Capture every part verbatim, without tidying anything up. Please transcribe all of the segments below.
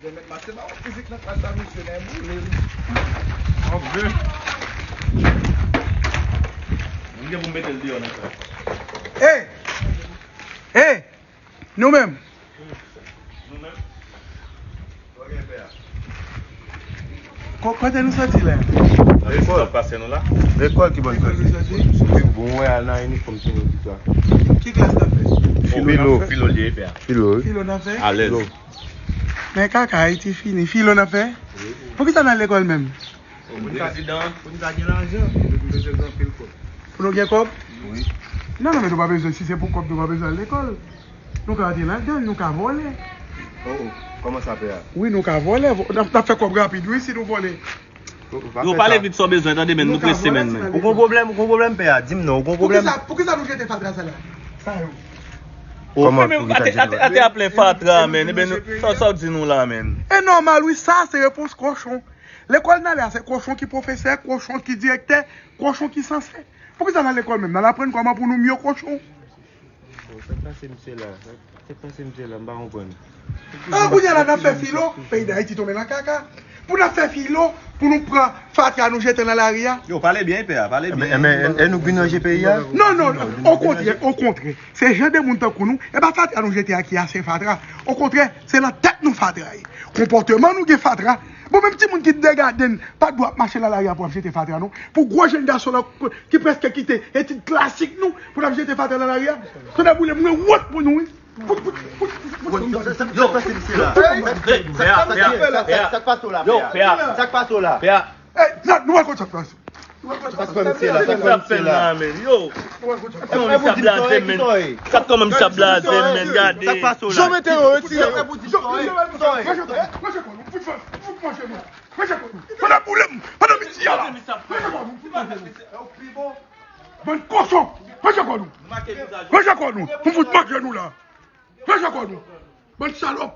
Mèt mache ba w fizik nan klas la, mesye, nèg boule m. Mwen gen pou m mete l deyò nan klas. Hey! Hey! Nou menm! Ko- Kote nou soti la? Lekòl pase nou la. Lekòl ki bò l soti? Soti. Bon, wè, al nan inifòm ti nou pita. Ki klas n ap fè? Filo. Filo, ye pè. Filo. Filo n ap fè? Alèz. Men kaka, Ayiti fini. Filo n ap fè? Poukisa n al lekòl menm? Prezidan. Pou n ka gen lajan, nou bezwen gen anpil kòb. Pou nou gen kòb? Wi. Non, non, men nou pa bezwen. Si se pou kòb, nou pa bezwen al lekòl. Nou ka antre ladan, nou ka vòlè. Oh, oh. Kòman sa fè a? Wi, nou ka vòlè. N ap n ap fè kòb rapid, wi, si nou vòlè. Yo, pale vit sa w bezwen, tande, men nou prese, men. Ou gon pwoblèm, ou gon pwoblèm, pè a? Di m non, ou gon pwoblèm? Poukisa, poukisa nou jete fatra sa la? Sa yo. Kòman Men, ate, ate, ate a plen fatra, men. Ebyen, sa, sa w di nou la, men? E nòmal, wi, sa se repons kochon. Lekòl n ale a, se kochon ki pwofesè, kochon ki direktè, kochon ki sansè. Poukisa n al lekòl menm? N al aprann kòman pou nou mye kochon. Sa k pase misye la? Sa k pase misye la? M pa konprann. Ah, kounye a la, n ap fè filo, peyi Dayiti tonbe nan kaka. Pou n ap fè filo, pou nou pran fatra nou jete nan lari a. Yo, pale byen, pè a, pale byen. Men, men, e nou vin ranje peyi a? Non, non, non. Okontrè, okontrè. Se jan de moun tankou nou, e pa fatra nou jete a ki ase fatra. Okontrè, se nan tèt nou fatra ye. Konpòteman nou gen fatra. Bon, menm timoun ki degade n, pa dwe ap mache nan lari a pou ap jete fatra, non. Pou gwo jèn gason la, ki prèske kite etid klasik nou, pou n ap jete fatra nan lari a. Tande boule, mwen wont pou nou, wi. Yo, sa k pase misye la? Sa k pase w la, pè a? Sa k pase w la? Sa k pase w la? Pè a. Eh, nou al konn sa k pase. Sa k pase misye la? Sa k pase misye la? Yo, kòman misye ap blaze, men? Sa kòman misye ap blaze, men? Gade. Sa k pase w la? Jan mete yo retire. Pandan boule m, pandan midi a la. Pandan midi a la. Bann kochon, pandan kò nou. Pandan kò nou. Pou fout manje nou la. Pandan kò nou. Bann salòp.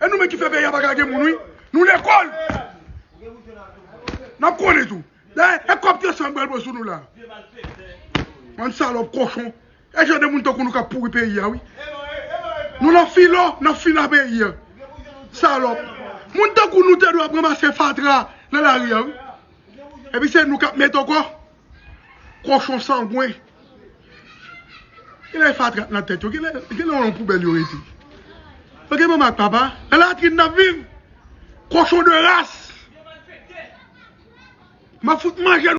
E nou menm ki fè peyi a pa ka gen moun, wi. Nou lekòl. N ap konnen tou. Dayè, e kòb ke san bwèl bò sou nou la. Bann salòp, kochon. E jan de moun tankou nou k ap pouri peyi a, wi. Nou nan filo, n ap fina peyi a. Salòp. Moun tankou nou te dwe ap ranmase fatra nan lari a, wi. Epi se nou k ap mete ankò. Kochon sangwen. Kilè fatra nan tèt yo? Kilè, kilè yon poubèl yo rete? Yo gen manman ak papa. Nan latrin n ap viv. Kochon de ras. M ap fout manje